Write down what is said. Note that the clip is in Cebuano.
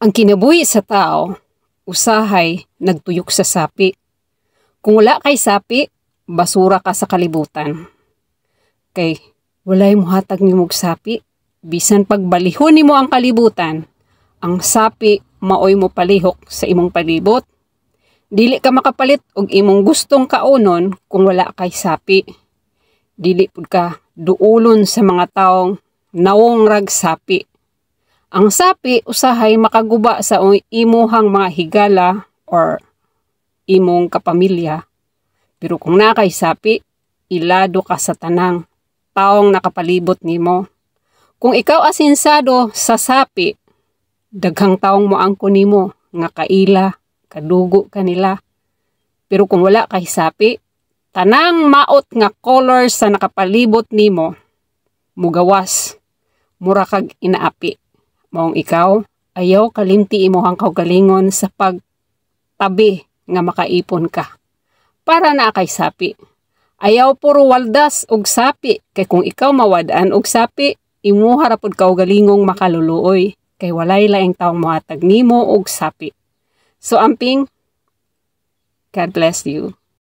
Ang kinabuhi sa tao, usahay nagtuyok sa sapi. Kung wala kay sapi, basura ka sa kalibutan. Kay walay muhatag nimog sapi, bisan pagbalihon nimo ang kalibutan, ang sapi maoy mo palihok sa imong palibot. Dili ka makapalit og imong gustong kaunon kung wala kay sapi. Dili pud ka duulon sa mga taong nawong rag sapi. Ang sapi usahay makaguba sa imuhang mga higala or imong kapamilya. Pero kung naa kay sapi, ilado ka sa tanang taong nakapalibot nimo. Kung ikaw asinsado sa sapi, daghang taong moangkon nimo nga kaila, kadugo kanila. Pero kung wala kay sapi, tanang maot nga color sa nakapalibot nimo, mugawas, mura kag inaapi. Maong ikaw, ayaw kalimti imuhang kaugalingon sa pagtabi nga makaipon ka. Para naa kay sapi. Ayaw puro waldas og sapi kay kung ikaw mawad-an og sapi, imuha ra pud kaugalingong makaluluoy kay walay laing taong mohatag nimo og sapi. So amping, God bless you.